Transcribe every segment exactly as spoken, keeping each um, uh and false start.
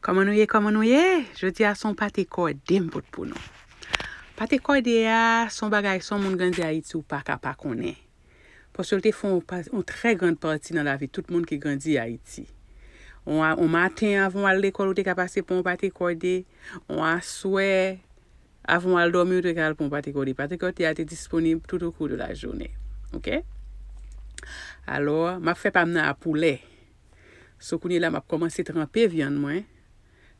Kòman nou ye, kòman nou ye? Jodi a se yon pate kòde m pot pou nou. Pate kòde a se yon bagay, se yon moun grandi Ayiti ou pa ka pa konnen. Paske l te fè yon pa- yon trè grand pati nan lavi tout moun ki grandi Ayiti. Yon a- yon maten avan w al lekòl ou te ka pase pran yon pate kòde, yon aswè avan w al dòmi ou te ka al pran yon pate kòde. Pate kòde a te disponib tout au cours de la journée. Ok? Alò, m ap fè pa m nan a poulè. So kounye la m ap kòmanse tranpe vyann mwen,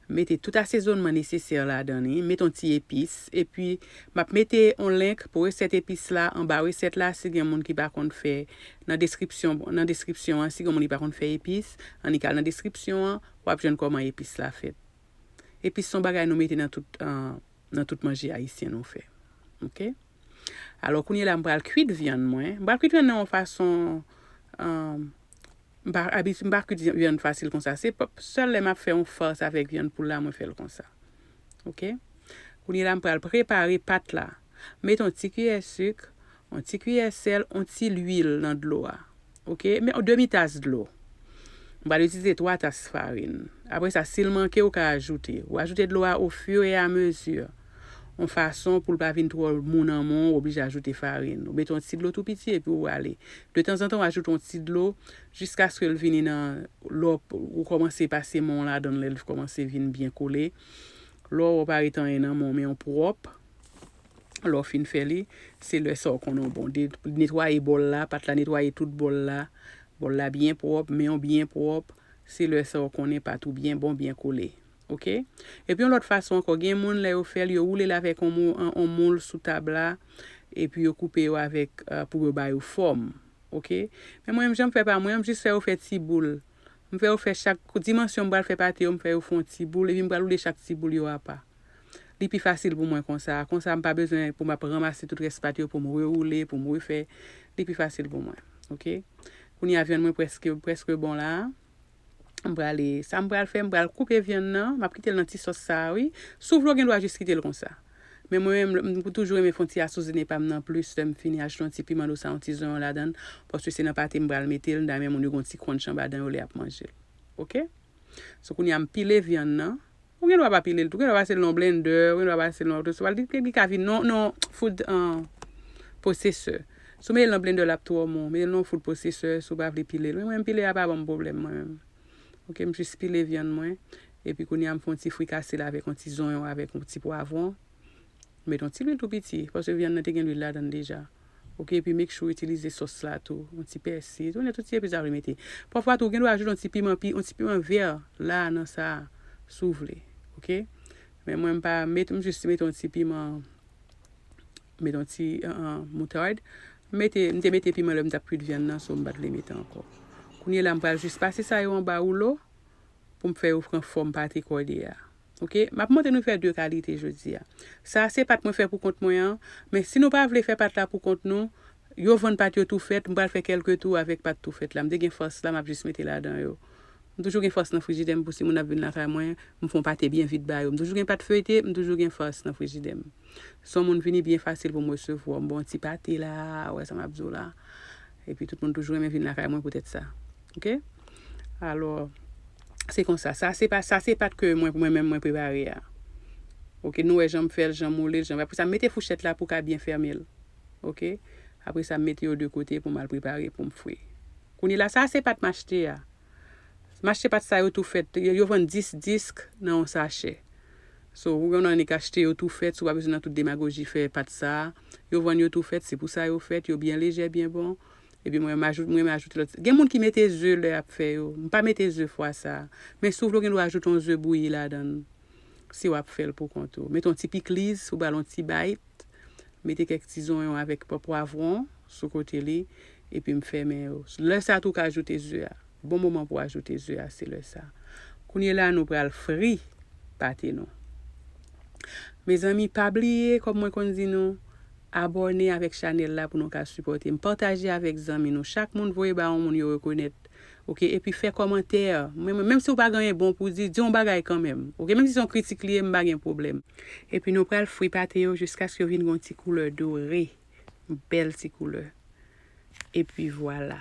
mete tout asezonnman nesesè ladan li, mete yon ti epis, epi m ap mete yon link pou resèt epis la anba resèt la, si gen moun ki pa konn fè, nan deskripsyon, nan deskripsyon an, si gen moun ki pa konn fè epis, annik al nan deskripsyon an, w ap jwenn kòman epis la fèt. Epis se yon bagay nou mete nan tout, ah, nan tout manje ayisyen nou fè. Ok? Alò, kounye la, m pral kwit vyann mwen. M pral kwit vyann nan yon fason, ah, m pa abitye, m pa kwit vyann fasil konsa. Se pa- sèl lè m ap fè yon fas avèk vyann poul la, mwen fè l konsa. Ok? Kounye la, m pral prepare pat la. Mete yon ti kiyè sik, yon ti kiyè sèl, yon ti lwil nan dlo a. Ok? Men yon demi tas dlo. M pral itilize twa tas farin. Apre sa, si l manke, ou ka ajoute. Ou ajoute dlo a au fur et à mesure. Yon fason pou l pa vin twò mou nan men w, ou oblije ajoute farin. Ou mete yon ti dlo tou piti epi ou rale. De tanzantan, ou ajoute yon ti dlo jiskaske l vini nan, lè w, ou kòmanse pase men w ladan l, lè l kòmanse vin byen kole. Lè w wè w pa ret anyen nan men w, men w pwòp. Lè w fin fè li, se lè sa w konnen w bon. De- netwaye bòl la, pat la netwaye tout bòl la. Bòl la byen pwòp, men w byen pwòp. Se lè sa w konnen pat ou byen bon, byen kole. Ok? Epi yon lòt fason ankò, gen moun lè yo fè l, yo woule l avèk yon mou- yon- yon moul sou tab la, epi yo koupe yo avèk, ah, pou yo ba yo fòm. Ok? Men mwen menm, jan m fè pa mwen, m jis fè yo fè ti boul. M fè yo fè chak dimansyon m pral fè pate yo, m fè yo fè yon ti boul, epi m pral woule chak ti boul yo apa. Li pi fasil pou mwen konsa. Konsa, m pa bezwen pou m ap ranmase tout rès pat yo pou m rewoule, pou m refè. Li pi fasil pou mwen. Ok? Kounye a, vyann mwen prèske, prèske bon la. M prale, sa m pral fè, m pral koupe vyann nan. M ap kite l nan ti sòs sa a, wi. Si w vle, w gen dwa jis kite l konsa. Men mwen menm, m toujou renmen fè yon ti asozine pa m nan plis. Lè m fini, ajoute yon ti piman douse, yon ti zonyon ladan l. Paske se nan pate m pral mete l. Dayè, moun yo gen yon ti crunch anba dan yo lè y ap manje l. Ok? So, kounye a, m pile vyann nan. Ou gen dwa pa pile l tou. Ou gen dwa pase l nan blender, ou gen dwa pase l nan oto. Li, li ka vin nan, nan food, ah, processor. Si w mete l nan blender, l ap twò mou. Mete l nan food processor, si w pa vle pile l. Men mwen, m pile a pa ban m pwoblèm, mwen menm. Ok, m jis pile vyann mwen. Epi kounye a, m fè yon ti frikase l avèk yon ti zonyon, avèk yon ti pwavwon. M met yon ti lwil tou piti, paske vyann nan te gen lwil ladan l deja. Ok, epi make sure w itilize sòs la tou, yon ti pèsi, tou, tout ti epis sa w vle mete. Pafwa tou, ou gen dwa ajoute yon ti piman, pi- yon ti piman vè la nan sa, si w vle. Ok? Men mwen, m pa met, m jis mete yon ti piman, met yon ti, ah, ah, moutad. M mete, m te mete piman lè m t ap kwit vyann nan, so m pa t vle mete ankò. Kounye a la, m pral jis pase sa yo anba woulo pou m fè yo pran fòm pate kòde a. Ok? M ap montre nou fè de kalite jodi a. Sa a se pat mwen fè pou kont mwen an, men si nou pa vle fè pat la pou kont nou, yo vann pat yo tou fèt, m pral fè kèlke tou avèk pat tou fèt la. M te gen fas la, m ap jis mete ladan yo. M toujou gen fas nan frijidè m pou si moun ap vin lakay mwen, m fè yon pate byen vit ba yo. M toujou gen pat feyte, m toujou gen fas nan frijidè m. Si yon moun vini, byen fasil pou m resevwa. M ba w yon ti pate la, ou wè sa m ap di w la. Epi tout moun toujou renmen vin lakay mwen poutèt sa. Ok? Alò, se konsa. Sa se pa, sa se pat ke mwen, mwen menm mwen prepare a. Ok, nou wè jan m fè l, jan m woule l, jan m, apre sa, m mete fouchèt la pou ka byen fèmen l. Ok? Apre sa, m mete yo de kote pou m al prepare pou m fri. Kounye a la, sa se pat m achte a. M achte pat sa yo tou fèt. Yo, yo vann dis disk nan yon sachè. So, ou gen annik achte yo tou fèt, si w pa bezwen nan tout demagoji fè pat sa a. Yo vann yo tou fèt, se pou sa yo fèt, yo byen lejè, byen bon. Epi mwen, m ajoute, mwen, m ajoute lòt. Gen moun ki mete ze lè y ap fè yo. M pa mete ze fwa sa a. Men si w vle, w gen dwa ajoute yon ze bouyi ladan l. Si w ap fè l pou kont ou. Mete yon ti pikliz, ou ba l yon ti bite. Mete kèk ti zonyon avèk pwa- pwavwon sou kote li, epi m fèmen yo. Lè sa a tou w ka ajoute ze a. Bon moman pou w ajoute ze a, se lè sa a. Kounye a la, nou pral fri pate nou. Mezanmi, pa bliye, kòm mwen konn di nou, abòne avèk chanèl la pou nou ka sipòte m. Pataje avèk zanmi nou. Chak moun voye ba yon moun yo rekonèt. Ok, epi fè kòmantè. Menm, menm si w pa gen anyen bon pou di, di yon bagay kanmenm. Ok, menm si se yon kritik li ye, m pa gen pwoblèm. Epi nou pral fri pate yo jiskaske yo vin gen yon ti koulè dore. Yon bèl ti koulè. Epi vwala.